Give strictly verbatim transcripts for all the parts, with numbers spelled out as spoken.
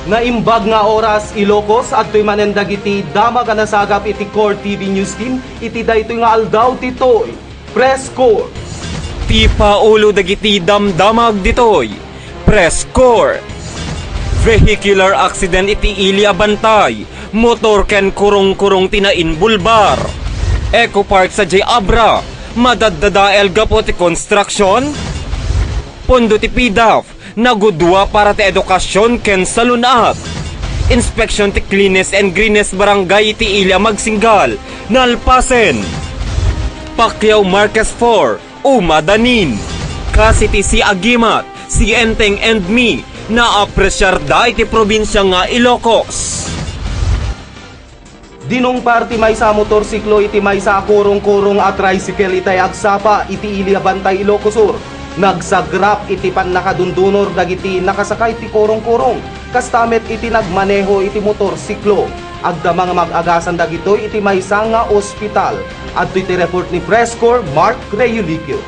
Naimbag nga oras, Ilocos, adtoy manen dagiti damag a nasagap iti Core T V News Team iti daytoy nga aldaw, ditoy Press Corps. Ti paulo dagiti damdamag ditoy Press Corps. Vehicular accident iti ili a bantay, motor ken kurong-kurong ti nainbulbar. Eco Park sadiay Abra, madaddadael gapu ti construction. Pondo ti PDAF, nagudua para ti edukasyon ken salun-at. Inspeksyon ti Cleanest and Greenest Barangay iti ili a Magsinggal, nalpasen. Pacquiao Marquez four, umadanin. Kas iti siagimat, si Enteng and Me, naapresiarda iti probinsia nga Ilocos. Dinungpar ti maysa a motorsiklo iti maysa a kurong-kurong a tricycle itay agsapa iti ili a Bantay, Ilocos Sur. Nagsagrap iti pannakadundunor dagiti nakasakay ti kurong-kurong. Kasta met iti nagmaneho iti motorsiklo. Agdama nga mag-agasan dagitoy iti maysa nga ospital. Adtoy ti report ni Press Corps Mark Reulicio.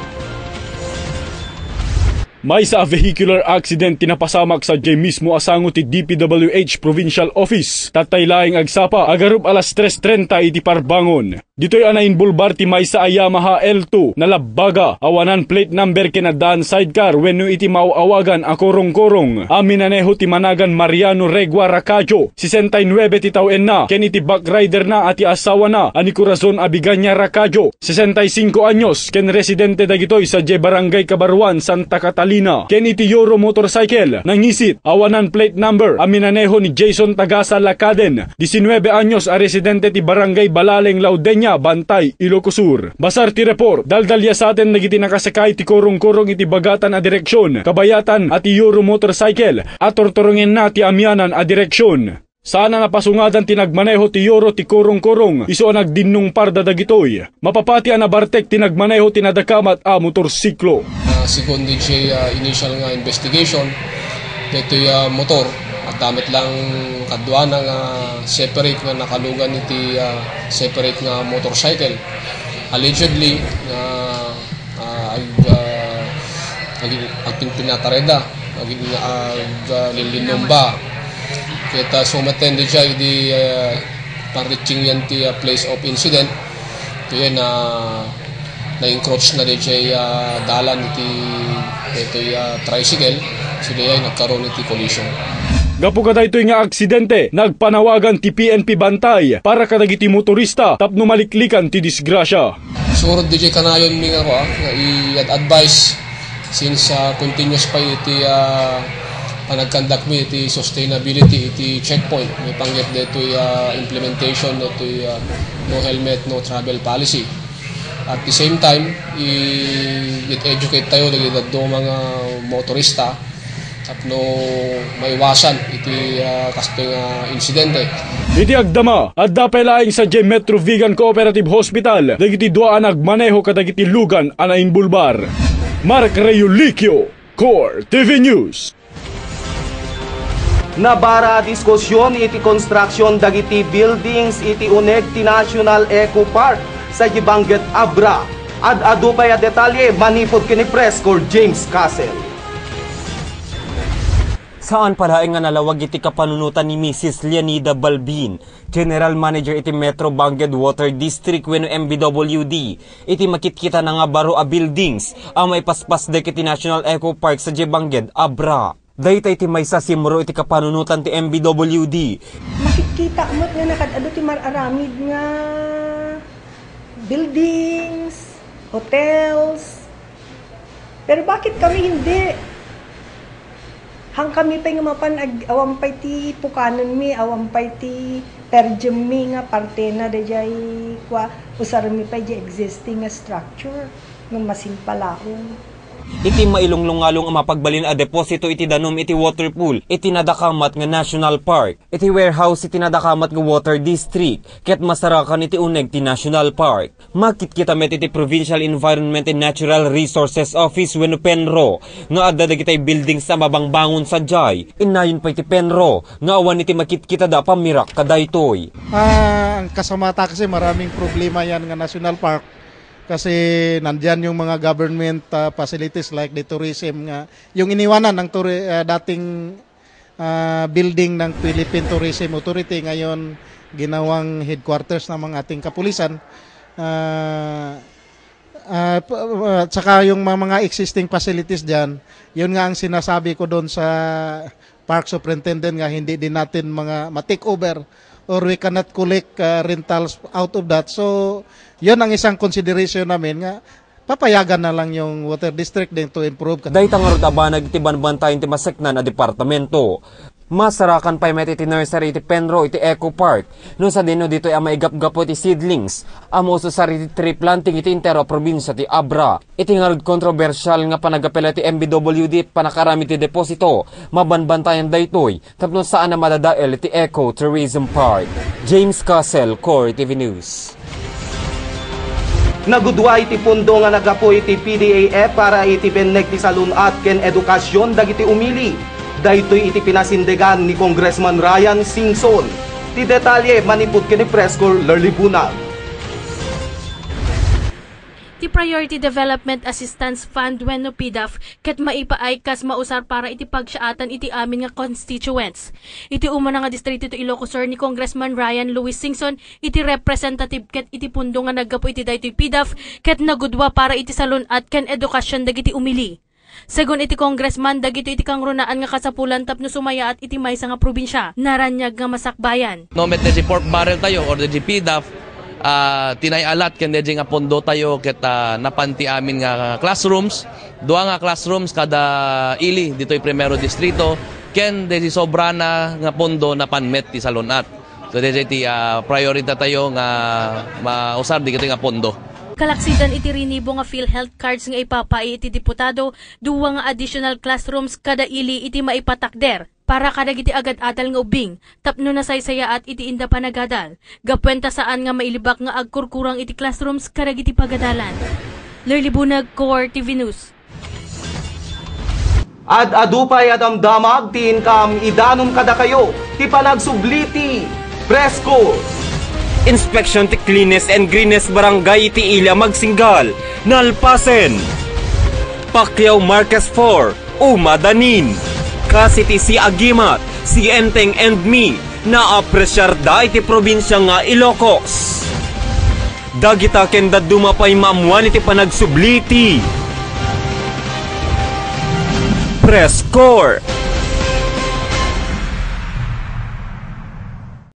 Maysa a vehicular accident ti napasamak sadiay mismo a sango ti D P W H Provincial Office. Tattay laeng agsapa, agarup alas tres trenta iti parbangon. Ditoy a nainbulbar ti maysa a Yamaha L two, nalabbaga, awanan plate number ken addaan sidecar wenno iti maaw-awagan a kurong-kurong a minaneho ti managan Mariano Regua Racadio, sesenta y nuebe ti tawenna, ken iti backriderna a ti asawana a ni Corazon Abigaña Racadio, sesenta y cinco anyos, ken residente dagitoy sadiay Barangay Kabaruan, Santa Catalina, ken iti Yoro motorcycle, nangisit, awanan plate number a minaneho ni Jason Tagasa Lacaden, diecinueve anyos, a residente ti Barangay Balaleng, Laudenya, Bantay, Ilocos Sur. Basar ti report, daldaliasaten dagiti nakasakay ti kurong-kurong iti bagatan a direksion, kabayatan a ti Yoro motorcycle, a turturongenna ti amianan a direksion. Saan a napasungadan ti nagmaneho ti Yoro ti kurong-kurong, isu a nagdinnungparda dagitoy. Mapapati a nabartek ti nagmaneho ti nadakamat a motorsiklo. Ah, segun diay, ah, initial nga investigation, daytoy, ah, motor, adda met lang kaduana nga separate nga nakalugan iti, ah, separate nga motorcycle. Allegedly, nga ah, ag-, ah, ag-, agpinpinatareda, ag-, ag-, ah, linlinumba. Ket, ah, sumaten diay idi, ah, pan-reaching yan ti, ah, place of incident. Ket yan, ah, na-encroach na diay, ah, dalan iti, iti, ah, tricycle. So, diay nagkaroon iti collision. Gapu kadaytoy nga aksidente, nagpanawagan ti P N P Bantay para kadagiti motorista tapno maliklikan ti disgrasya. Surod diay kanayon mi nga, kua, nga i-ad-, advice since, ah, continuous pay iti, ah, panagkandakmi iti sustainability iti checkpoint, maipanggep daytoy, ah, implementation daytoy, ah, no helmet, no travel policy. At the same time, i-, i-educate tayo dagiti dadduma nga motorista tapno maiwasan iti, ah, kastoy nga insidente. Iti agdama, adda pay laeng sadiay Metro Vigan Cooperative Hospital dagiti dua a nagmaneho kadagiti lugan a naimbulbar. Mark Reulicio, Core T V News. Nabara a diskusyon iti construction dagiti buildings iti uneg ti National Eco Park sadiay Benguet, Abra. Ad-adu pay a detalye manipud ken ni Press Corps James Castle. Saan pay laeng nga nalawag iti kapanunotan ni Missus Leonida Balbin, General Manager iti Metro Benguet Water District wenno M B W D, iti makitkitana nga baro a buildings a maipaspasdek iti National Eco Park sadiay Benguet, Abra. Dayta iti maysa a simro iti kapanunotan ti M B W D. Makitkita met nga nakaad-adu ti mar-aramid nga buildings, hotels. Pero bakit kami hindi? Hang kami pay nga mapan ag-, awan pay ti pukanenmi, awan pay ti per diem mi nga partena daydiay kua, usarenmi pay di existing nga structure nga masimpalaong. Iti mailunglungalong a mapagbalin a deposito iti danum iti water pool iti nadakamat nga National Park. Iti warehouse iti nadakamat nga water district ket masarakan iti uneg ti National Park. Makitkita met iti Provincial Environment and Natural Resources Office wenno PENRO nga adda dagitay buildings a mabangbangon sadiay. Innayon pay ti PENRO nga awan iti makitkitada a pammirak kadaytoy. Ah, ang kasama ta kasi maraming problema yan nga National Park kasi nandiyan yung mga government, ah, facilities like the tourism nga yung iniwanan ng turi-, ah, dating ah, building ng Philippine Tourism Authority, ngayon ginawang headquarters ng mga ating kapulisan. Ah, ah, p- at saka yung mga, mga existing facilities dyan, yun nga ang sinasabi ko doon sa park superintendent nga hindi din natin mga ma-take over or we cannot collect, ah, rentals out of that. So, yun ang isang consideration namin nga papayagan na lang yung water district din to improve. Dayta ngarud a banag iti banbantayan ti maseknan a departamento. Masarakan pay met iti nursery iti Penro iti Eco Park, no sadino ditoy a maigapgapo iti seedlings a maususar iti tree planting iti entero a probinsia ti Abra. Iti ngarud kontrobersial nga panagapela ti M B W D iti panakaram iti deposito, mabanbantayan daytoy tapno saan a madadael iti Eco Tourism Park. James Castle, Core T V News. Nagudua iti pundo nga naggapu iti P D A F para iti benneg ti salun-at ken edukasyon dagiti umili. Daytoy iti pinasindegan ni Congressman Ryan Singson. Ti detalye manipud ken ni Press Corps Lurly Bunag. Ti Priority Development Assistance Fund wenno PDAF ket maipaay kas mausar para iti pagsaatan iti amin nga constituents. Iti umuna nga distrito ti Ilocos Sur ni Congressman Ryan Luis Singson iti representative ket iti pundo nga naggapu iti daytoy PDAF ket nagudua para iti salun-at ken edukasyon dagiti umili. Segun iti congressman, dagitoy iti kangrunaan nga kasapulan tapno sumayaat iti maysa nga probinsia, naraniag nga masakbayan. No met daydiay pork barrel tayo or daydiay PDAF, ah, ti nay-alat ken daydiay nga pondo tayo ket, ah, napan ti amin nga classrooms, dua nga classrooms kada ili ditoy Primero Distrito, ken daydiay sobrana nga pondo napan met ti salun-at. So, daydiay ti, ah, priority tayo nga mausar dagitoy nga pondo. Kalaksidan iti rinibo nga PhilHealth cards nga ipapaay iti diputado, dua nga additional classrooms kada ili iti maipatakder para kadagiti agad-adal nga ubbing tapno nasaysayaat iti inda panagadal, gapuenta saan nga mailibak nga agkurkurang iti classrooms kadagiti pagadalan. Lurly Bunag, Core T V News. Ad-adu pay a damdamag ti inkam idanon kadakayo ti panagsubli ti Press Corps. Inspeksyon ti Cleanest and Greenest Barangay iti Illa Magsinggal, nalpasen. Pacquiao Marquez four, umadanin. Kas iti siagimat, sienteng and me, naapresiarda iti probinsia nga Ilocos. Dagita ken dadduma pay maammuan iti panagsubli ti Press Corps.